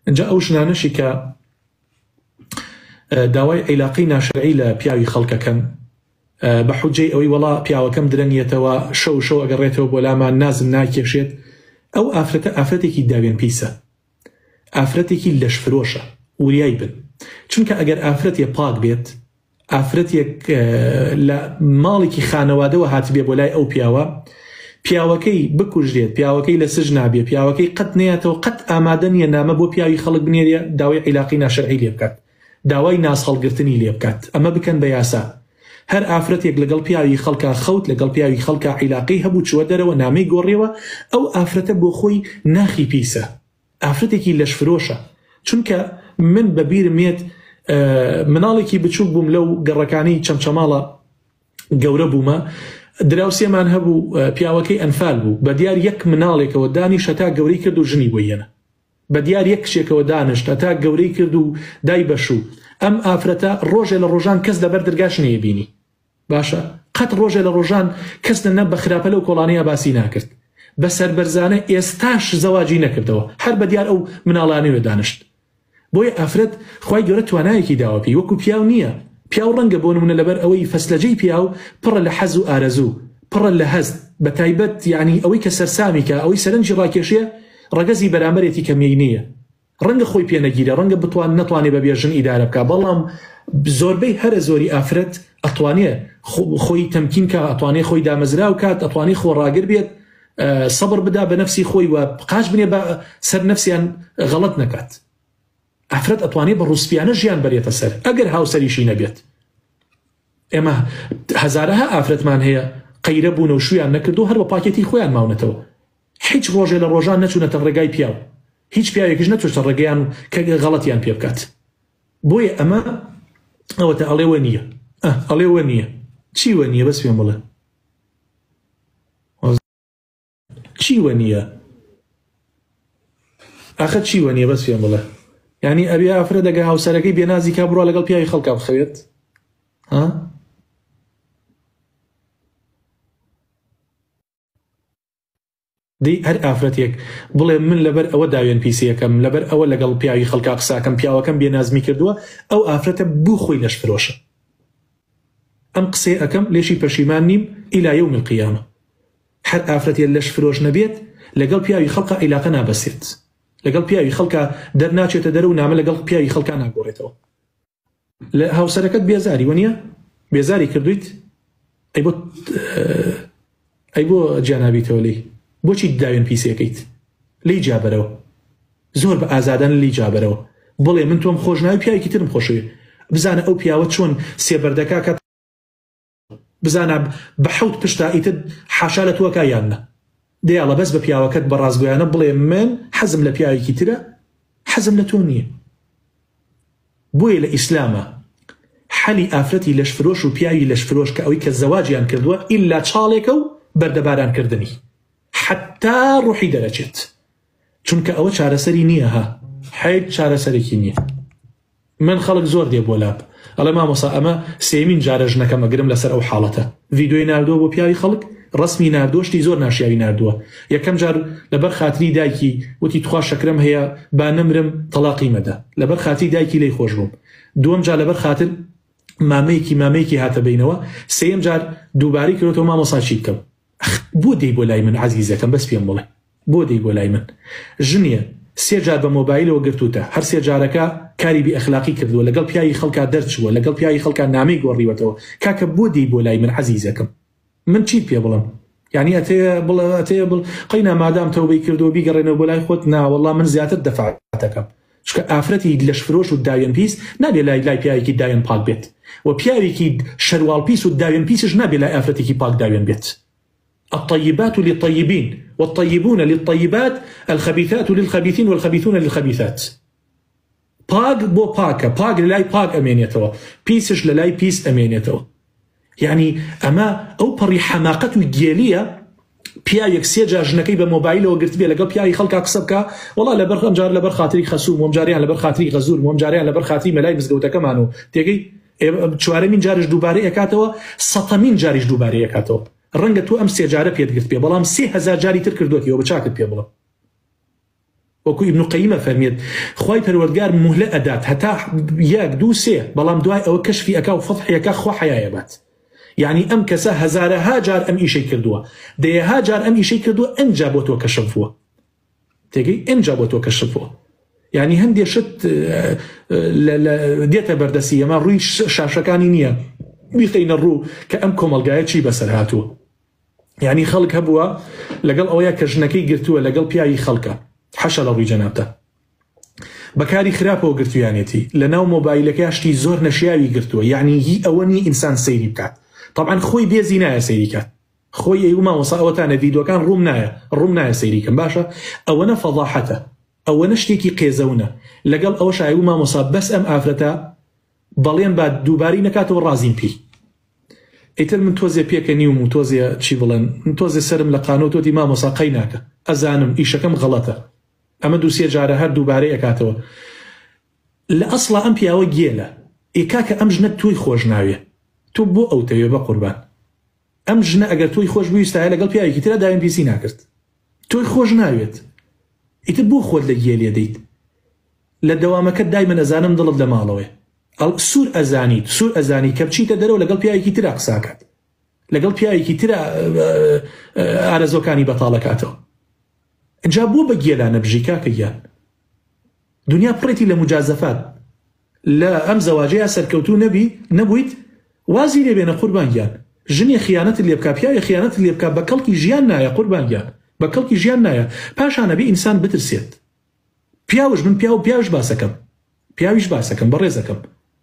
ئینجا ئەو ژنانەشی کە داوای عیلاقەی ناشەرعی لە پیاوی خەڵکەکەن بە حوجەی ئەوەی وەڵا پیاوەکەم درەنگ یەتەوە شەو شەو ئەگەڕێتەوە بۆ لامان نازم ناکێشێت ئەو ئافرەتە ئافرەتێکی داوێن پیسە ئافرەتێکی لەشفرۆشە وریای بن چونکە ئەگەر ئافرەتێ پاک بێت ئافرەتێک لە ماڵێکی خانەوادەوە هاتبێ بۆ لای ئەو پیاوە پیاوەکەی بکوژرێت پیاوەکەی لە سج نابێ پیاوەکەی قەت نەیەتەوە قەت ئامادە نییە نامە بۆ پیاوی خەڵک بنێرێ داوای عیلاقی ناشەرعی لێ بکات داوای ناز هەڵگرتنی لێ بکات ئەمە بکەن بە یاسا هەر ئافرەتێک لەگەڵ پیاوی خەڵکا خەوت لەگەڵ پیاوی خەڵکا عیلاقەی هەبوو چووە دەرەوە نامەی گۆڕیەوە ئەو ئافرەتە بۆ خۆی ناخی پیسە ئافرەتێکی لەشفرۆشە چونکە من بە بیرم یەت مناڵێکی بچووک بووم لەو گەڕەکانی چەمچەماڵە گەورە بوومە دراوسێمان هەبوو پیاوەکەی ئەنفال بوو بە دیار یەک مناڵێکەوە دانیش هەتا گەورەی کرد و ژنی بۆ یەنە بە دیار یەک کچێکەوە دانشت هەتا گەورەی کرد و دای بەشوو ئەم ئافرەتە ڕۆژێ لە ڕۆژان کەس لەبەر درگاش نەیبینی باشە قەت ڕۆژێ لە ڕۆژان کەس نە نە بە خراپە لەو کۆڵانەیا باسی ناکرد بە سەربەرزانە ئێستاش زەواجی نەکردەوە هەر بە دیار ئەو مناڵانەوە دانشت بۆیە ئافرەت خوای گەورە توانایەکی داوە پێی وەکو پیاو نییە پیاو ڕەنگە بۆ نمونە لەبەر ئەوەی فەسلەجەی پیاو پڕە لە حەز و ئارەزوو پڕە لە هەست بە تایبەت یعنی ئەوەی کە سەرسامی کە ئەوەی سەرنجی ڕاکێشێ ڕەگەزی بەرامبەرێتی کە مێینەیە ڕەنگە خۆی پێ نەگیرێ ڕەنگە بتوان نەتوانێ بەبێ ژن ئیدارە بکا بەڵام زۆربەی هەرە زۆری ئافرەت ئەتوانێ خۆی تەمکین کا ئەتوانێ خۆی دامەزراو کات ئەتوانێ خۆڕاگر بێت سەبر بدا بە نەفسی خۆی و قاچ بنێ بە سەر نەفسیان غەڵەت نەکات ئافرەت ئەتوانێ بە ڕوسپیانە ژیان بەرێتە سەر ئەگەر هاوسەریشی نەبێت ئێمە هەزارەها ئافرەتمان هەیە قەیرە بوون و شویان نەکردو هەر بە پاکێتی خۆیان ماونەتەوە هیچ ڕۆژێ لە ڕۆژان نەچوونەتە ڕێگای پیاو، هیچ پیاوێکیش نەچۆتە ڕێگەیان کە غەڵەتیان پێ بکات. بۆیە ئەمە ئەوەتە ئەڵێ وە نییە. ئە ئەڵێ وە نییە. چی وە نییە بەس پێم بڵێ. چی وە نییە؟ ئاخر چی وە نییە بەس پێم بڵێ. یعنی ئەبێ ئافرەت ئەگەر هاوسەرەکەی بێنازی کا بڕوا لەگەڵ پیاوی خەڵکا بخەوێت؟ ها؟ دەی هەر ئافرەتێک بڵێ من لەبەر ئەوە داوێن پیسیەکەم لەبەر ئەوە لەگەڵ پیاوی خەڵکا قساکەم پیاوەکەم بێنازمی کردووە ئەو ئافرەتە بو خۆی لەشفرۆشە ئەم قسەیە ئەکەم لێشی پەشیمان نیم ئیلا یوم القیامە هەر ئافرەتێ لەشفرۆش نەبێت لەگەڵ پیاوی خەڵکا عیلاقە نابەسێت لەگەڵ پیاوی خەڵکا دەرناچێتە دەرە و نامە لەگەڵ پیاوی خەڵکا ناگۆڕێتەوە. لە هاوسەرەکەت بێزاری وەنیە؟ بێزاری کردویت؟ ئەی بۆ ئەی بۆ جیا نابیتەوە لێی؟ بۆچی داوێن پیسێکەیت؟ لێی جیابەرەوە زۆر بە ئازادانە لێی جیابەرەوە بڵێ من تۆم خۆش ناوی پیاوێکی ترم خۆشەوێ بزانە ئەو پیاوە چۆن سێبەردەکا کە بزانە بە حەوت پشتا ئیتر حاشا لە تۆکا یان نا دەیاڵە بەس بە پیاوەکەت بە ڕاستگۆیانە بڵێ من حەزم لە پیاوێکی ترە حەزم لە تۆ نییە بۆیە لە ئیسلامە حەلی ئافرەتی لەشفرۆش و پیاوی لەشفرۆش کە ئەوەی کە زەواجیان کردووە ئیلا چاڵێکە و بەردەباران کردنی حتا ڕوحی دەرەچێت چونکە ئەوە چارەسەری نییە ها حیچ چارەسەرێکی نییە من خەڵک زۆر دێ بۆ لام ئەڵێ مامۆسا ئەمە سێمین جارە ژنەکەم ئەگرم لەسەر ئەو حاڵەتە ڤیدیۆی ناردووە بۆ پیاوی خەڵک ڕسمی ناردووە شتی زۆر ناشیاوی ناردووە یەکەم جار لەبەر خاتری دایکی وتی تخوا شەکرەم هەیە با نەمرم تەڵاقی مەدە لەبەر خاتری دایکی لێی خۆش بووم دووەم جار لەبەر خاتر مامەیەکی مامەیەکی هاتە بینەوە سێیەم جار دووبارەی کردەوە مامۆسا چی بکەم بۆ دێی بۆ لای من عەزیزەکەم بەس پێم بڵێ بۆ دێی بۆ لای من ژنێ سێ جار بە مۆبایلەوە گرتووتە هەر سێ جارەکە کاری بی ئەخلاقی کردووە لەگەڵ پیاوی خەڵکا دەرچووە لەگەڵ پیاوی خەڵکا نامەی گۆڕیوەتەوە کاکە بۆ دێی بۆ لای من عەزیزەکەم من چیت پێ بڵێم یعنی ئەتەوێ بڵێ ئەتەوێ بڵ قەینا مادام تەوبەی کردووە بیگەڕێنەوە بۆ لای خۆت نا وەڵا من زیاتر دەفعەتەکەم چونکە ئافرەتی لەشفرۆش و داوێن پیس نابێ لای لای پیاوێکی داوێن پاک بێت و پیاوێکی شەرواڵ پیس و داوێن پیسش نابێ لای ئافرەتێکی پاک داوێن بێت الطیبات للطیبین والطیبون للطیبات الخبیثات للخبیثین والخبیثون للخبیثات پاک بۆ پاکە پاک لەلای پاک ئەمێنێتەوە پیسش لەلای پیس ئەمێنێتەوە یعنی ئەمە ئەو پەڕی حەماقەت و گێلیە پیاوێک سێ جار ژنەکەی بە مۆبایلەوە گرتبێ لەگەڵ پیاوی خەڵکا قسە بکا وەڵا لەبەر ئەم جار لەبەر خاتری خەسووم وەم جاریان لەبەر خاتری غەزوورم وەم جاریان لەبەر خاتری مەلای مزگەوتەکەمان و تێگەی چوارەمین جارش دووبارە ئەکاتەوە سەتەمین جاریش دووبارە ئەکاتەوە ڕەنگە تۆ ئەم سێ جارە پێت گرت پێ بەڵام 3000 جاری تر کردوەتیەوە بە چاکت پێ بڵم. وەکو ئیبن قەیم ئەفەرمێت خوای پەروەردگار موهلە ئەدات هەتا یەک دوو سێ بەڵام دوای ئەوە کەشفی ئەکا و فەزحی ئەکا خوا حەیای ئەبات یعنی ئەم کەسە هەزارەها جار ئەم ئیشەی کردووە دەیەها جار ئەم ئیشەی کردووە ئەنجا بۆ تۆ کەشف بووە تێگەی ئەنجا بۆ تۆ کەشف بووە یعنی هەندێ شت دێتە بەردەستی ئەمە ڕووی شاشەکانی نییە بیخەینە ڕوو کە ئەم کۆمەڵگایە چی بەسەر هاتووە یعنی خەڵک هەبووە لەگەڵ ئەوەیە کە ژنەکەی گرتووە لەگەڵ پیاوی خەڵکە حەشە لە ڕووی جەنابتە بەکاری خراپەوە گرتویانێتی لە ناو مۆبایلەکە شتی زۆر نەشیاوی گرتووە یعنی هی ئەوە نیە ئینسان سەیری بکات طبعا خۆی بێزی نایە سەیری کات خۆی ئەی مامۆسا ئەوەتانە ڤیدۆکان ڕووم نایە ڕووم نایە سەیری کەم باشە ئەوەنە فەضاحەتە ئەوەنە شتێکی قێزەونە لەگەڵ ئەوەش ئایو مامۆسا بەس ئەم ئافرەتە بەڵێن با دووبارەی نەکاتەوە ڕازیم پێی ئیتر من تۆزێ پێکەنیوم و تۆزێ چی بڵێن من تۆزێ سەرم لە قانۆ تۆتی مامۆسا قەی ناکە ئەزانم ئیشەکەم غەڵەتە ئەمە دووسێ جارە هەر دووبارەی ئەکاتەوە لە ئەسڵا ئەم پیاوە گێلە ئێ کاکە ئەم ژنە تۆی خۆش ناوێ تۆ بۆ ئەوتەوێ بەقوربان ئەم ژنە ئەگەر تۆی خۆش بویستایە لەگەڵ پیاوێکی ترا داوێن پیسی ناکرد تۆی خۆش ناوێت ئیتر بۆ خۆت لە گێلێ دەیت لە دەوامەکەت دایمەن ئەزانم دڵت لە ماڵەوەیە ئەڵ سوور ئەزانیت سوور ئەزانی کە بچیتە دەرەوە لەگەڵ پیاوێکی ترا قساکات لەگەڵ پیاوێکی ترا ئارەزۆکانی بەتاڵەکاتەوە جا بۆ بە گێلانە بژی کاکە گیان دنیا پڕێتی لە مجازەفات لە ئەم زەواجەیا سەرکەوتوو نەبی نەبوویت وازی لێ بێنە قوربان گیان ژنێ خیانەتت لێ بکا پیاوێ خیانەتت لێ بکا بە کەڵکی ژیان نایە قوربان گیان بە کەڵکی ژیان نایە پاشان ئەبێ ئینسان بترسێت پیاوش من پیاو پیاوش باسەکەم پیاویش باسەکەم بەڕێزەکەم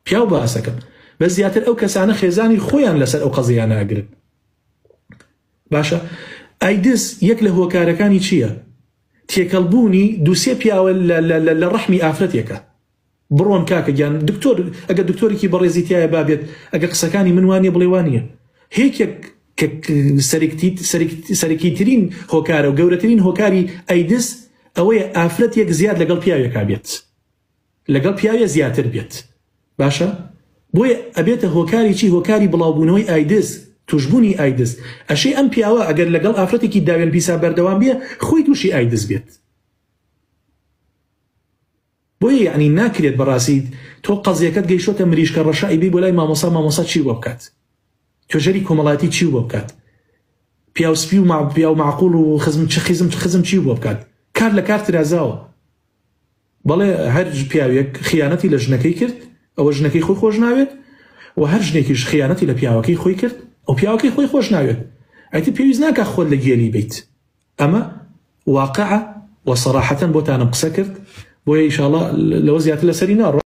پیاو باسەکەم بەس زیاتر ئەو کەسانە خێزانی خۆیان لەسەر ئەو قەزیانە ئەگرن باشە ئایدز یەک لە هۆکارەکانی چییە؟ تێکەڵبوونی دووسێ پیاوە لە ڕەحمی ئافرەتێکە بڕۆن کاکە گیان دکتۆر ئەگەر دکتۆرێکی بەڕێزی تایە بابێت ئەگەر قسەکانی من وانە بڵێ وانە هێکێک کە سەرەکیترین هۆکارە و گەورەترین هۆکاری ئەیدز ئەوەیە ئافرەتێک زیاد لەگەڵ پیاوێکا بێت لەگەڵ پیاوێ زیاتر بێت باشە بۆیە ئەبێتە هۆکاری چی هۆکاری بڵاوبوونەوەی ئایدز توشبوونی ئایدز ئەشێ ئەم پیاوە ئەگەر لەگەڵ ئافرەتێکی داوێن پیسا بەردەوام بێ خۆی تووشی ئایدز بێت بۆیە یعنی ناکرێت بەڕاستی تۆ قەزیەکەت گەیشتۆتە مریشکە ڕەشە ئەیبەی بۆ لای مامۆسا مامۆسا چی بۆ بکات توێژەری کۆمەڵایەتی چی بۆ بکات پیاو سپی و پیاو معقول و خزم چ خزم چ خزم چی بۆ بکات کار لە کار ترازاوە بەڵێ هەر پیاوێک خیانەتی لە ژنەکەی کرد ئەوە ژنەکەی خۆی خۆش ناوێت و هەر ژنێکیش خیانەتی لە پیاوەکەی خۆی کرد ئەو پیاوەکەی خۆی خۆش ناوێت ئەیتر پێویست ناکە خۆت لە گێلی بیت ئەمە واقعە و سەراحەتەن بۆتانم قسە کرد بۆیە ئیشاڵا لەوە زیاتر لەسەری ناڕۆ.